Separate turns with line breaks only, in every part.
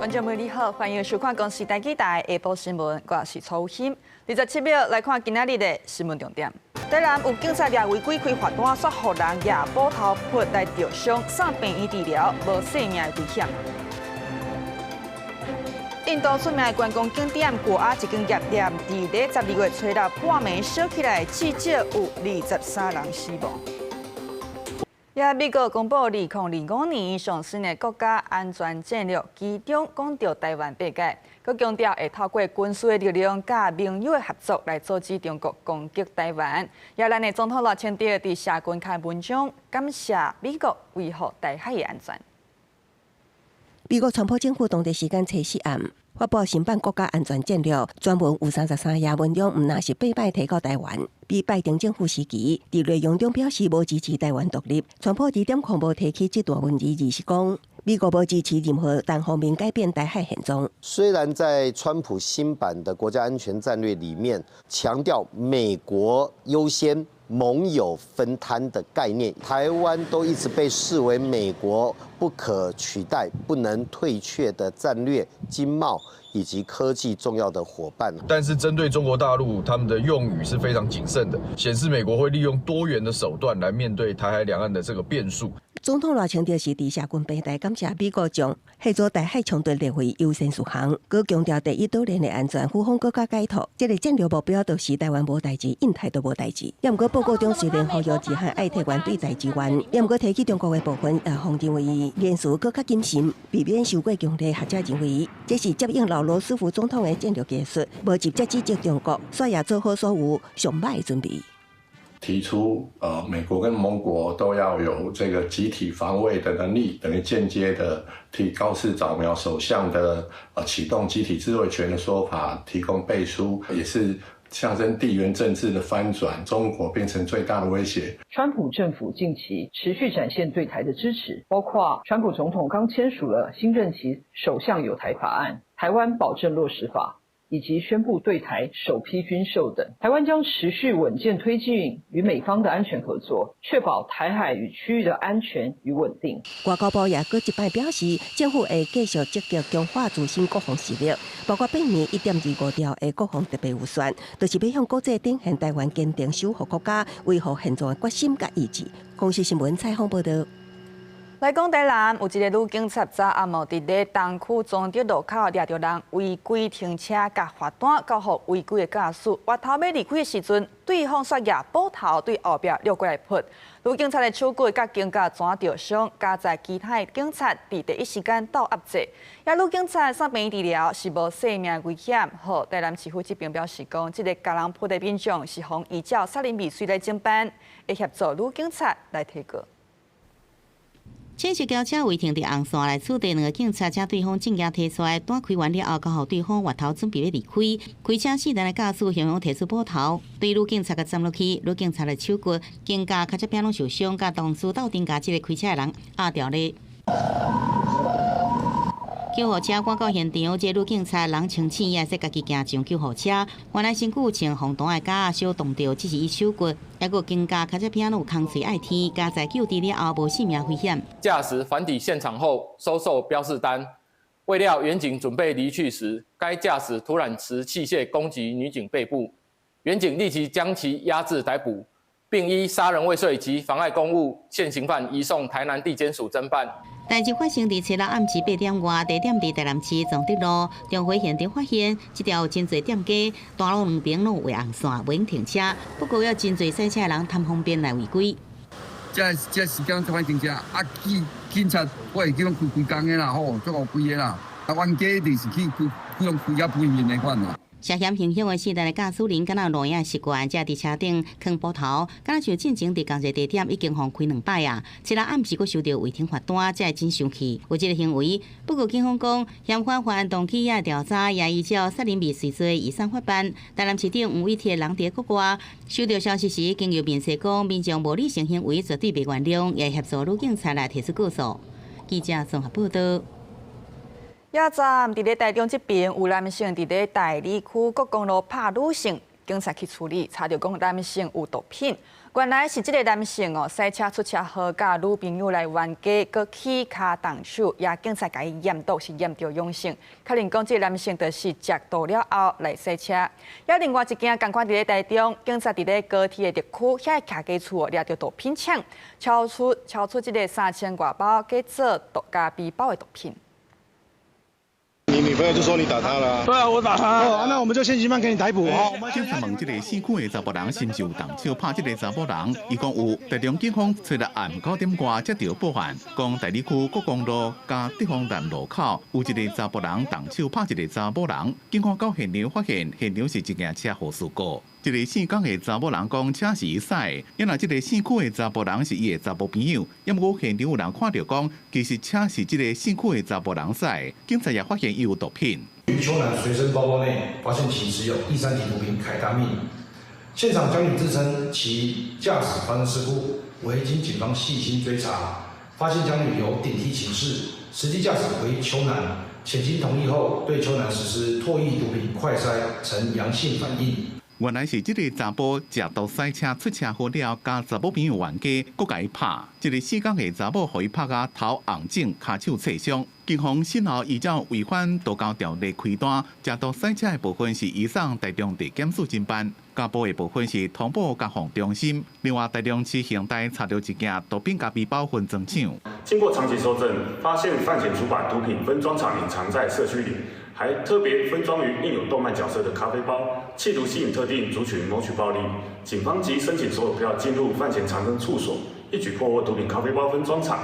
觀眾朋友你好，歡迎收看公視台語台下晡新聞，我是楚欣。27秒來看今仔日的新聞重點。台南有警察掠違規開罰單，煞予人舉斧頭撲來著傷，送病院治療，無性命危險。印度出名的觀光景點果阿一間夜店，佇咧12月初六半暝燒起來，至少有23人死亡。也美國公布2025年上新的國家安全戰略，其中講著台灣邊界，閣強調會透過軍事的力量佮盟友的合作來阻止中國攻擊台灣。也咱的總統賴清德佇社群刊文中感謝美國維護台海的安全。
美國川普政府當地時間初四暗發布新版國家安全戰略，全文有33頁文章，毋但是八擺提到台灣。比拜登政府時期，佇內容中表示無支持台灣獨立。川普2.0無提起這段文字，而是講美國無支持任何單方面改變台海現狀。
雖然在川普新版的國家安全戰略裡面強調美國優先、盟友分攤的概念，台灣都一直被視為美國不可取代、不能退卻的戰略、經貿以及科技重要的夥伴。
但是針對中國大陸，他們的用語是非常謹慎的，顯示美國會利用多元的手段來面對台海兩岸的這個變數。
總統賴清德是佇社群平台感謝美國將協助台海衝突列為優先事項，閣強調第一島鏈的安全，呼籲國家解套。這個戰略目標就是台灣無代誌，印太都無代誌。也毋過報告中雖然呼籲日韓愛退員對台支援，也毋過提起中國的部分，也予認為言辭閣較謹慎，避免傷過強烈。學者認為，這是接應老羅斯福總統的戰略技術，無直接指責中國，煞也做好所有上歹的準備。
提出，美國跟盟國都要有這個集體防衛的能力，等於間接的替高市早苗首相的啟動集體自衛權的說法提供背書，也是象徵地緣政治的翻轉，中國變成最大的威脅。
川普政府近期持續展現對台的支持，包括川普總統剛簽署了新任期首項友台法案《台灣保證落實法》，以及宣布對台首批軍售等，台灣將持續穩健推進與美方的安全合作，確保台海與區域的安全與穩定。
外交部也閣一擺表示，政府會繼續積極強化自身國防實力，包括八年1.25兆的國防特別預算，就是欲向國際展現台灣堅定守護國家、維護現狀的決心佮意志。公視新聞採訪報道。
來講台南有一个女警察昨暗暝佇咧東區崇德路口掠著人違規停車，共罰單交予違規的駕駛。越頭欲離開的時陣，對方煞舉斧頭對後壁掠過來撲。女警察的手骨佮肩胛全著傷，加載其他的警察佇第一時間鬥壓制。也女警察送病院治療，是無性命危險。好，台南市府這邊表示講，這个共人撲的民眾是予依照殺人未遂來偵辦，會協助女警察來提告。
淺色轎車違停佇紅線來處理兩个警察，將對方證件提出來，單開完了後，交予對方越頭準備欲離開。開車四人的駕駛雄雄提出斧頭，對女警察共斬落去，女警察的手骨、肩胛、跤脊餅攏受傷，佮同事鬥陣共這个開車的人壓牢咧。救護車趕到現場，這个女警察人清醒，也會使家己行上救護車。原來身軀穿防彈的膠仔小擋著，只是伊手骨，抑閣肩胛、跤脊餅攏有空喙愛添，加在救治了後無性命危險。
駕駛返抵現場後，收受標示單，未料員警準備離去時，該駕駛突然持器械攻擊女警背部，員警立即將其壓制逮捕，並依殺人未遂及妨礙公務現行犯移送台南地檢署偵辦。
代誌發生佇初六暗時8點外，地點佇台南市崇德路，巡回現場發現，這條有真濟店家，大路兩邊攏有畫紅線，袂用停車。不過有真濟賽車的人貪方便來違規。
這這時間這款停車，啊警警察我會記攏規規工的啦，吼，足烏規的啦。啊，冤家就是去規攏規甲規面的款啦。
涉嫌行兇的四人的駕駛人，敢若有露營習慣，才佇車頂囥斧頭，敢若像進前佇仝一个地點已經予開兩擺啊！這個暗時閣收著違停罰單，才會真生氣。有這个行為，不過警方講，嫌犯犯案動機也調查，也依照殺人未遂罪移送法辦。台南市長黃偉哲人佇國外，收著消息時，經由面冊講，民眾無理性行為絕對袂原諒，也協助女警察來提出告訴。記者綜合報道。
也站佇咧台中這邊，有男性佇咧大里區國公路拍女性，警察去處理，查著講男性有毒品。原來是這个男性哦，駛車出車禍，佮女朋友來冤家，閣起跤動手，也警察共伊驗毒是驗著陽性，確認講這个男性就是食毒了後來駛車。也另外一件仝款佇咧台中，警察佇咧高鐵的特區遐徛家厝掠著毒品廠，超出這个3000外包假做毒咖啡包的毒品。
你女朋友就說你打她了。
對啊，我打她。哦，那我們就現行犯給你逮捕。
警察問這个姓許的查埔人是毋是有動手拍這个查某人？伊講有。台中警方昨日暗9點外接著報案，講大里區國光路佮德豐南路口有一个查埔人動手拍一个查某人。警方到現場發現，現場是一件車禍事故。一个姓江的查某人講車是伊駛，因為這个姓許的查埔人是伊的查某朋友，也毋過現場有人看著講，其實車是這个姓許的查埔人駛。警察也發現伊有毒品。
於邱男隨身包包內發現其持有第三級毒品凱他命。現場江女自稱其駕駛發生事故，惟經警方細心追查，發現江女有頂替情事，實際駕駛為邱男，且經同意後，對邱男實施唾液毒品快篩呈陽性反應。
原來是這个查埔食毒駛車出車禍了，佮查某朋友冤家，閣共伊拍。這个姓江的查某予伊拍甲頭紅腫、跤手挫傷。警方審後依照違反道交條例開單，食毒駛車的部分是移送台中地檢署偵辦，家暴的部分是通報家防中心。另外，台中市刑大查著一件毒品咖啡包分裝廠。
經過長期搜證，發現犯嫌主把毒品分裝廠隱藏在社區裡。還特別分裝於印有動漫角色的咖啡包，企圖吸引特定族群謀取暴利。警方即申請索票進入犯嫌藏身處所，一舉破獲毒品咖啡包分裝廠。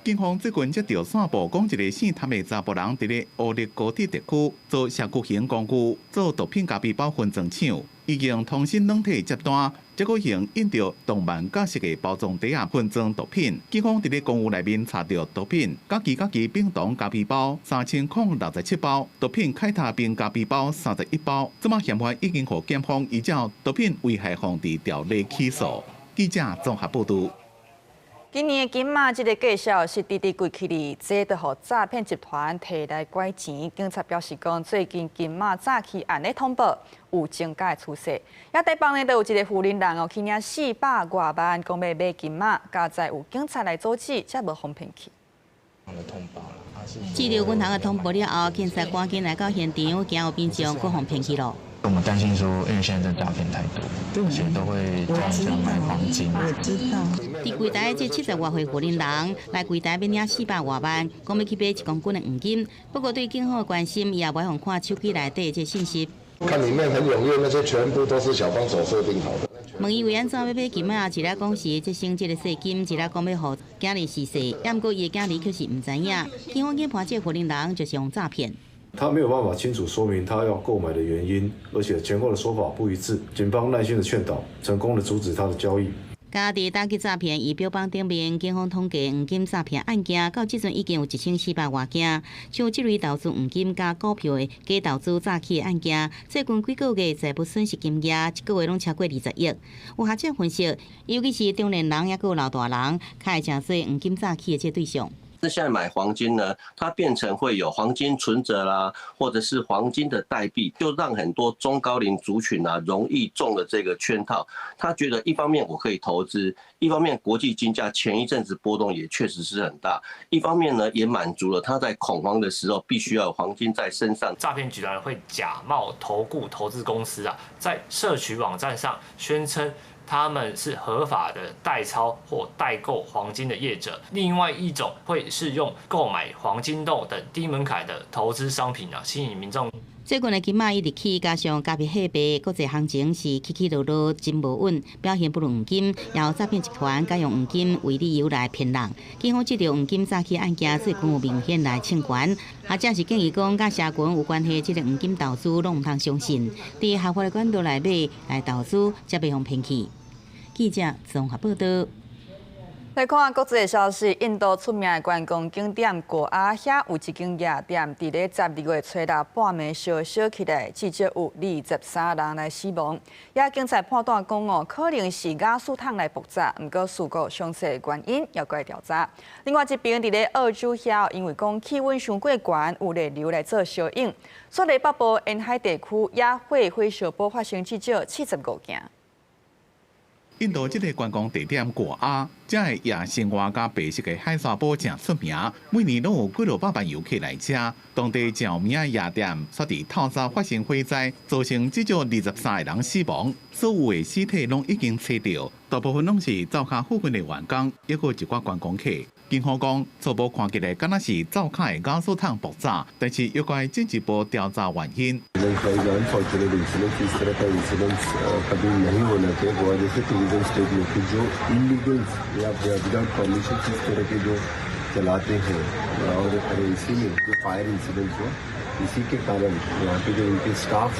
警方最近接著線報，講一个姓譚的查埔人佇咧烏日高鐵特區做社區型工具，做毒品咖啡包分裝廠，已經通訊軟體接單，這個用印著動漫角色的包裝袋仔分裝毒品。警方佇咧公寓內面查著毒品，佮其佮其冰糖咖啡包3067包，毒品凱他冰咖啡包31包。這馬嫌犯已經予檢方依照毒品危害防治條例起訴。記者綜合報導。
今年的金馬這个價數是直直貴起哩，這就予詐騙集團提來拐錢。警察表示講，最近金馬詐欺案的通報有增加的趨勢。也台北呢，就有一个婦人人哦，去領400外萬，講欲買金馬，佳哉有警察來阻止，才無予騙去。
接著銀行的通報了後，警察趕緊來到現場，驚有民眾閣予騙去囉。
我們擔心說，因為現在詐騙太多，而且都會叫人家買黃金。
我知道。佇櫃台這70外歲婦人人來櫃台欲領四百外萬，講欲去買1公斤的黃金。不過對警方的關心，伊也袂予看手機內底這信息。
看裡面很踴躍，那些全部都是小幫手設定好的。
問伊為按怎欲買金仔，一咧講是節省這个稅金，一咧講欲予囝兒逝世，也毋過伊的囝兒卻是毋知影。警方研判這個婦人人就是予詐騙。
他沒有辦法清楚說明他要購買的原因，而且前後的說法不一致。警方耐心的勸導，成功的阻止他的交易。
家佇打擊詐騙儀表板頂面，警方統計黃金詐騙案件，到這陣已經有1400外件。像這類投資黃金佮股票的假投資詐欺的案件，最近幾個月財務損失金額一個月攏超過20億。有學者分析，尤其是中年人抑閣有老大人，較會成做黃金詐欺的這對象。
那現在買黃金呢，它變成會有黃金存摺啦，或者是黃金的代幣，就讓很多中高齡族群啊容易中了這個圈套。他覺得一方面我可以投資，一方面國際金價前一陣子波動也確實是很大，一方面呢也滿足了他在恐慌的時候必須要有黃金在身上。
詐騙集團會假冒投顧投資公司啊，在社群網站上宣稱他們是合法的代操或代購黃金的業者，另外一種會是用購買黃金豆等低門檻的投資商品啊，吸引民眾。
最近的金仔一直起，加上加密貨幣國際行情是起起落落，真無穩，表現不如黃金。也有詐騙集團改用黃金為理由來騙人。警方這條黃金詐欺案件最近有明顯來升懸，或者是建議講，佮社群有關係這个黃金投資攏毋通相信，佇合法的管道來買來投資，才袂予騙去。記者綜合報導。
來看國際消息，印度出名的觀光景點果阿遐有一間夜店，佇咧12月初六半暝燒燒起來，至少有23人來死亡。也警察判斷講哦，可能是瓦斯桶來爆炸，毋過事故詳細原因猶閣調查。另外一邊佇咧澳洲遐，因為講氣溫傷過懸，有熱流來做燒湧，雪梨北部沿海地區野火火燒埔發生至少75件。
印度這个觀光地點果阿，遮的夜生活佮白色的海沙埔誠出名，每年攏有幾落百萬遊客來遮。當地誠有名的夜店，煞佇透早發生火災，造成至少23個人死亡，所有的屍體攏已經揣著，大部分攏是灶跤附近的員工，抑閣一寡觀光客。警方講，初步看起來敢若是灶跤的瓦斯桶爆炸，但是猶閣進一步調查原因。
Unfortunate incident, इस तरह का incident कभी नहीं होना चाहिए। गोवा जैसे tourism state में कि जो इलीगल या without permission इस तरह के जो चलाते हैं और इसी में जो फायर इंसिडेंट हुआ, इसी के कारण यहाँ पे जो इनके स्टाफ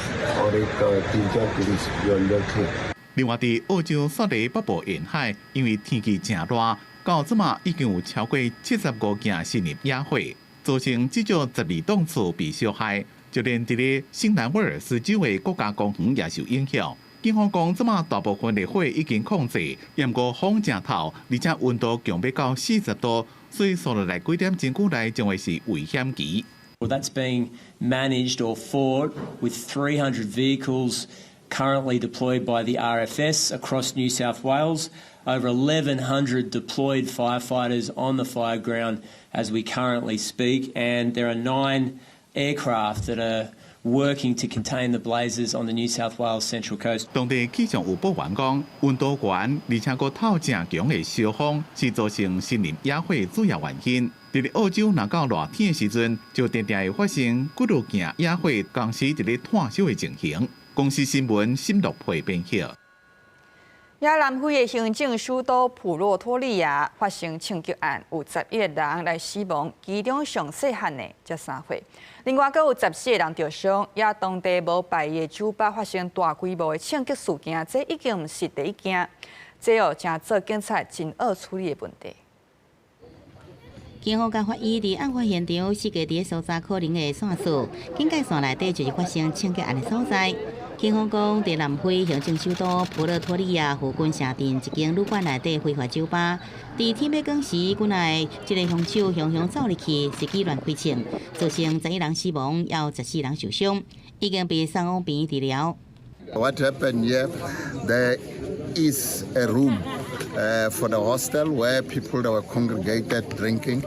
और एक तीन चार टूरिस्ट जो अंदर थे。
另外，佇澳洲雪梨北部沿海，因為天氣誠熱，到這馬已經有超過75件森林野火，造成至少12棟厝被燒害，就連佇咧新南威爾斯州的國家公園也受影響。警方講，這馬大部分的火已經控制，毋過風誠透，而且溫度強欲到40度，所以紲落來幾點鐘久內將會是危險期。
Well, that's being managed or fought with 300 vehicles currently deployed by the RFS across New South Wales, over 1,100 deployed firefighters on the fire ground as we currently speak, and there are 9 aircraft that are working to contain the blazes on the New South Wales Central Coast.
當地氣象預報員講，溫度懸，而且閣透誠強的燒風，是造成森林野火主要原因。佇咧澳洲，若到熱天的時陣，就定定會發生幾落件野火同時佇咧湠燒的情形。公視新聞沈樂培編譯。
也南非的行政首都普洛托利亞發生槍擊案，有11個人來死亡，其中上細漢的才3歲。另外，閣有14個人著傷。也當地無牌的酒吧發生大規模的槍擊事件，這已經毋是第一件，這哦成做警察真惡處理的問題。
警方佮法醫佇案發現場四界佇咧搜查可能的線索，警戒線內底就是發生槍擊案的所在。警方講，佇南非行政首都普洛托利亞附近城鎮一間旅館內底非法酒吧，佇天欲光時，幾若這个兇手雄雄走入去，伺機亂開槍，造成11人死亡，猶有14人受傷，已經被送往病院治療。
What happened here? There is a room for the hostel where people that were congregated drinking.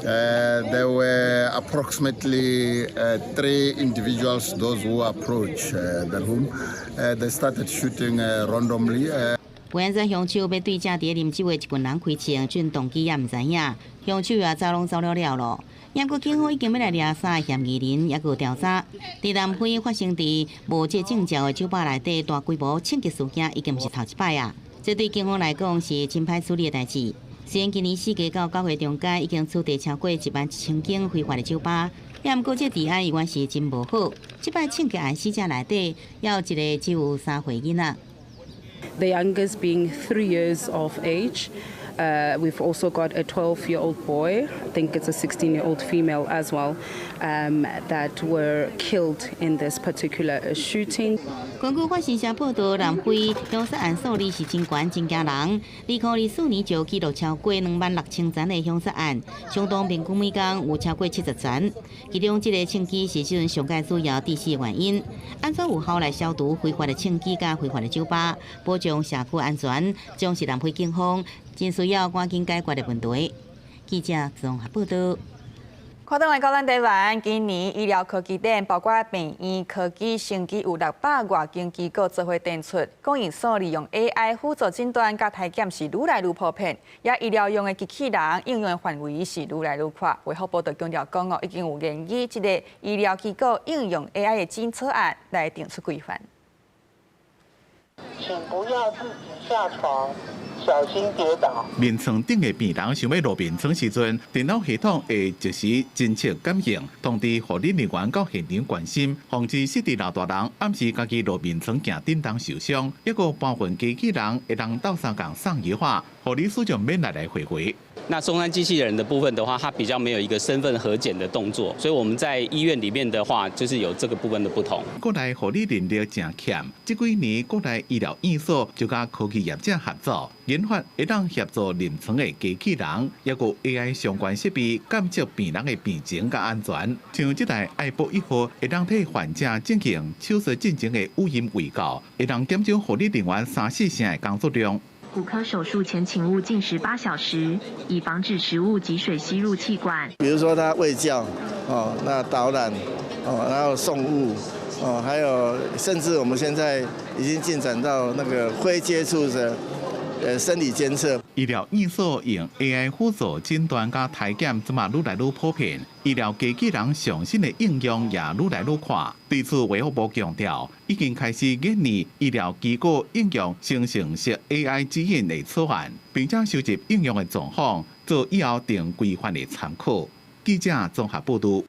There were approximately three individuals, those who approached the room. They started shooting randomly.
原來兇手欲對正佇咧啉酒的一群人開槍，這動機也毋知影。兇手也走攏走了了囉。毋過警方已經欲來掠三个嫌疑人，猶閣調查。佇南非發生佇無這證照的酒吧內底大規模槍擊事件，已經毋是頭一擺啊！這對警方來講是真歹處理的代誌。雖然今年4月到9月中間已經取締超過11,000間非法的酒吧，也毋過這治安依然是真無好。這擺槍擊案死者內底，猶有一個只有3歲囡仔。
The youngest being 3 years of age. We've also got a 12-year-old boy, I think it's a 16-year-old female as well, that were killed in this particular shooting.
根據法新社報道，南非兇殺案數字是真懸真驚人。2024年就記錄超過26,000欉的兇殺案，相當平均每工有超過70欉。其中，這个槍擊是這陣上蓋主要致死的原因。按怎有效來消除非法的槍支佮非法的酒吧，保障社區安全，將是南非警方真需要趕緊解決的問題。記者綜合報道。
看轉來到咱台灣，今年醫療科技展，包括病院科技、生技有600外間機構做伙展出，講𪜶所利用 AI 輔助診斷佮篩檢是愈來愈普遍，也醫療用的機器人應用的範圍是愈來愈闊。衛福部就強調講哦，已經有研擬這个醫療機構應用 AI 的政策案來定出規範。
請不要自己下床，小心跌倒。
眠床頂的病人想欲落眠床時陣，電腦系統會即時偵測感應，通知護理人員到現場關心，防止失智老大人暗時家己落眠床行振動受傷。抑閣部分機器人會當鬥相共送藥仔，予你使用免來來回回。
那送餐機器人的部分的話，它比較沒有一個身份核檢的動作，所以我們在醫院裡面的話，就是有這個部分的不同。
國內護理人力誠欠，這幾年國內醫療院所就佮科技業者合作，研發會當協助臨床的機器人，抑閣 AI 相關設備監測病人的病情佮安全。像這台愛博一號，會當替患者進行手術進前的語音衛教，會當減少護理人員三四成的工作量。
骨科手術前請勿進食8小時，以防止食物及水吸入氣管。
比如說他衛教，哦，那導覽，哦，然後送物，哦，還有甚至我們現在已經進展到那個非接觸的生理監測。
醫療院所用 AI 輔助診斷佮篩檢，這馬愈來愈普遍。醫療機器人上新的應用也愈來愈快。對此，衛福部強調，已經開始研擬醫療機構應用生成式 AI 指引的草案，並且收集應用的狀況，做以後定規範的參考。記者綜合報導。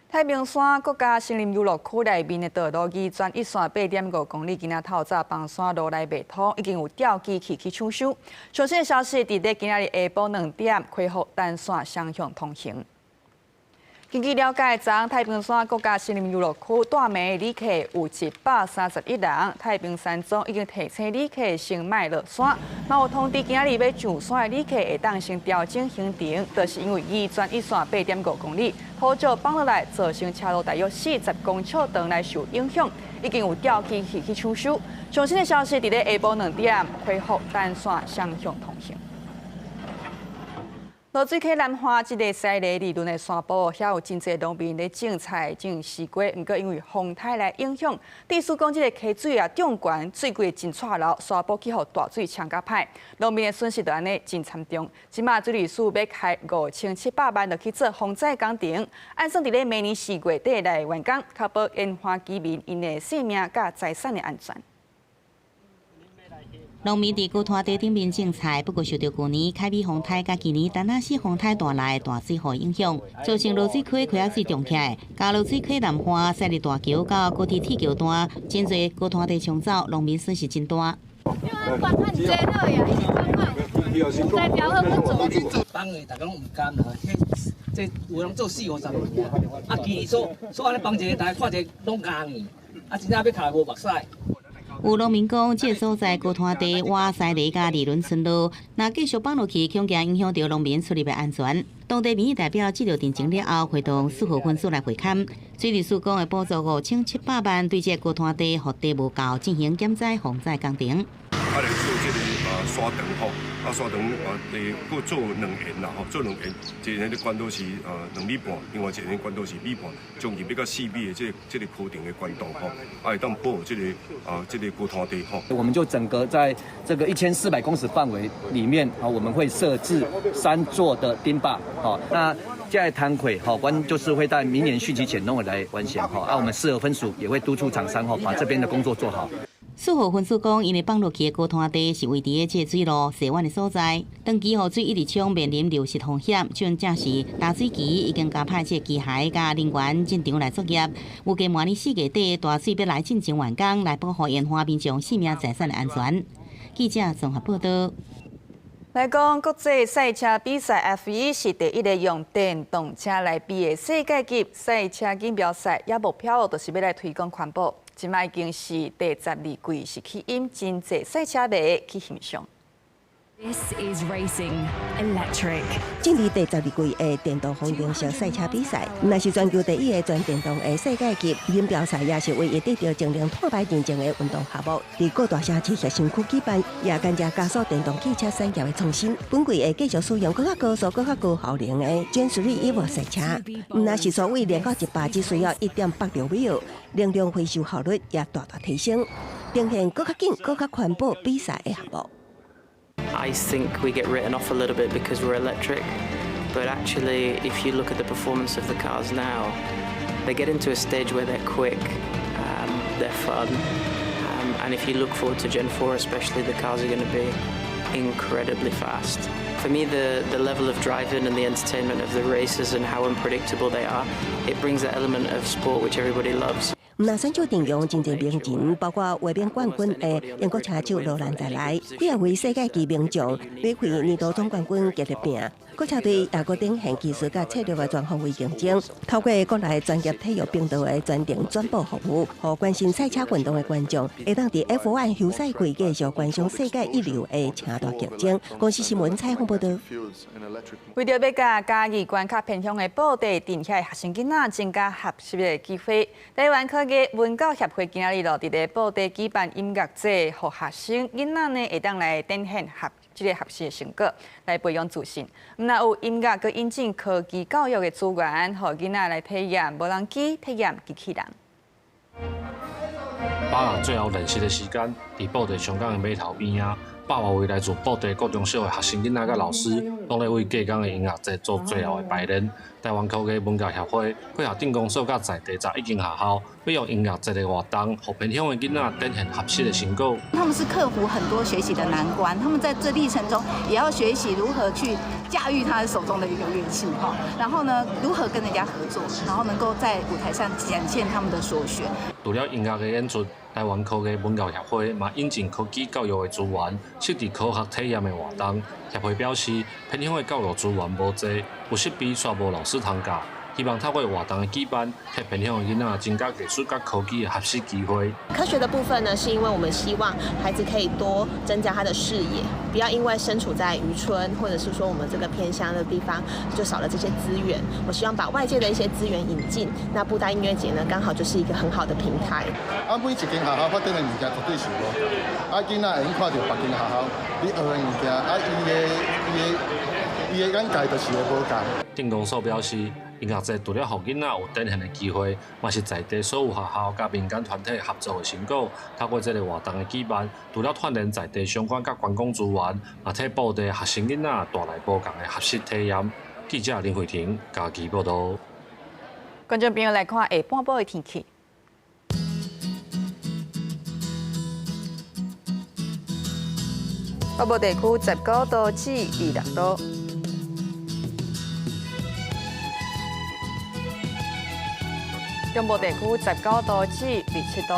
太平山國家森林遊樂區內面的道路二全一線8.5公里，今仔透早崩山路來袂通，已經有吊機器去搶修。最新的消息，佇咧今仔日下晡2點恢復單線雙向通行。根據了解，昨太平山國家森林遊樂區蹛暝旅客有131人，太平山莊已經提醒旅客先莫落山，嘛有通知今仔日欲上山的旅客會當先調整行程，就是因為二全一線8.5公里土石崩落來，造成車路大約40公尺長來受影響，已經有吊機器去搶修。最新的消息，佇咧下晡2點恢復單線雙向通行。濁水溪南岸這个西螺二崙的山坡，遐有真濟農民咧種菜、種西瓜，毋過因為風颱來影響，地勢講這个溪水啊漲懸，水季真掣流，山坡去予大水沖甲歹，農民的損失就按呢真慘重。這馬水利署欲開5700萬落去做防災工程，按算佇咧明年4月底來完工，確保沿岸居民𪜶的性命佮財產的安全。
農民佇高灘地頂面種菜，不過受著舊年凱美風颱佮今年丹那斯風颱帶來的大水雨影響，造成濁水溪溪仔水漲起來，佮濁水溪南岸西螺大橋到高鐵鐵橋段，真濟高灘地沖走，農民損失真大。
幫的大家攏毋甘啦，這有人做四五十年啊，啊，今年說說按呢幫一个，大家看一个攏硬去，啊，真正欲卡無目屎。
有農民講，這个所在高灘地挖西螺佮二崙村落，若繼續放落去，恐驚影響著農民出入的安全。當地民意代表接著定情了後，會同四號分署來會勘。水利署講會補助5700萬，對這個高灘地雨地無夠進行減災防災工程。
啊，來做這个山長吼，啊山長啊，閣做兩沿啦吼，做兩沿，一个的懸度是2米半，另外一个懸度是米半，將近欲到4米的這个坡頂的懸度吼，啊會當保護這个高灘地吼。
我們就整個在這個1400公尺範圍裡面啊，我們會設置三座的丁壩，好，那這个攤塊，好，阮就是會在明年汛期前攏會來完成，吼，啊，我們四合分署也會督促廠商，吼，把這邊的工作做好。
四號分署講，𪜶會放落去的高灘地是位佇咧這水路西灣的所在，長期雨水一直沖，面臨流失風險。這正是打水機已經加派這個機械佮人員進場來作業。預計明年4月底大水欲來進前完工，來保護沿岸民眾性命財產的安全。記者綜合報道。
來講國際賽車比賽 F1 是第一个用電動車來比的世界級賽車錦標賽，也目標就是欲來推廣環保。這擺已經是第12季，是吸引真濟賽車迷去欣賞。
This is racing electric。
進入第12季的電動方程式賽車比賽，毋但是全球第一個全電動的世界級錦標賽，也是唯一得著節能碳排認證的運動項目。佇各大城市核心區舉辦，也間接加速電動汽車產業的創新。本季會繼續使用閣較高速、閣較高效能的 Gen 3 Evo 賽車，毋但是時速0到100只需要1.86秒，能量回收效率也大大提升，呈現閣較緊、閣較環保比賽的項目。
I think we get written off a little bit because we're electric, but actually, if you look at the performance of the cars now, they get into a stage where they're quick, they're fun, and if you look forward to Gen 4 especially, the cars are going to be incredibly fast. For me, the level of driving and the entertainment of the races and how unpredictable they are, it brings that element of sport which everybody loves.
毋毋但選手陣容真濟名人，包括衛冕冠軍的英國車手羅蘭在內，幾仔位世界級名將，馬會年度總冠軍激烈拼。國車隊也閣展現技術佮策略的全方位競爭，透過國內專業體育頻道的全程轉播服務，予關心賽車運動的觀眾會當佇 F1 休賽季繼續觀賞世界一流的車隊競爭。公視新聞採訪報導。
為著欲共嘉義縣較偏鄉的布袋鎮遐的學生囡仔增加學習的機會，台灣科藝文教協會今仔日囉佇咧布袋舉辦音樂節，予學生囡仔呢會當來展現學這個學習的成果，來培養自信。毋但有音樂，閣引進科技教育的資源，予囡仔來體驗無人機、體驗機器人。
百岳最後練習的時間，佇布袋上港的碼頭邊仔，百外位來自布袋國中小的學生囡仔佮老師，攏咧為隔工的音樂節做最後的排練。台灣科藝文教協會配合鎮公所佮在地11間學校，欲用音樂節的活動，予偏鄉的囡仔展現學習的成果。
他們是克服很多學習的難關，他們在這歷程中也要學習如何去駕馭他手中的一個樂器，哈，然後呢，如何跟人家合作，然後能夠在舞台上展現他們的所學。
除了音樂的演出，台灣科藝文教協會嘛引進科技教育的資源，設置科學體驗的活動。協會表示，偏鄉的教育資源無濟，有設備卻無老師通教。希望透過活動的舉辦，替偏鄉的囡仔增加藝術佮科技的學習機會。
科學的部分呢，是因為我們希望孩子可以多增加他的視野，不要因為身處在漁村或者是說我們這個偏鄉的地方，就少了這些資源。我希望把外界的一些資源引進，那布袋音樂節呢，剛好就是一個很好的平台。
啊，每一間學校發展的物件絕對是無仝，啊，囡仔會用看著別間學校，你學的物件，啊，伊的眼界就是會無仝。
鎮公所表示，音樂節除了予囡仔有展現的機會，嘛是在地所有學校佮民間團體合作的成果。透過這个活動的舉辦，除了串聯在地相關佮觀光資源，嘛替布袋學生囡仔帶來無仝的學習體驗。記者林慧婷嘉義報導。
觀眾朋友來看下半晡的天氣。北部地區19度至26度。中部地區19度至27度，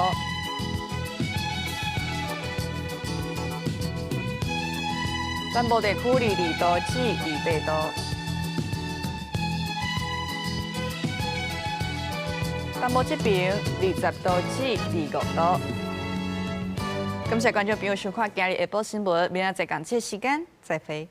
南部地區22度至28度，東部這邊20度至25度。感謝觀眾朋友收看今日下晡新聞，明仔載仝這時間再會。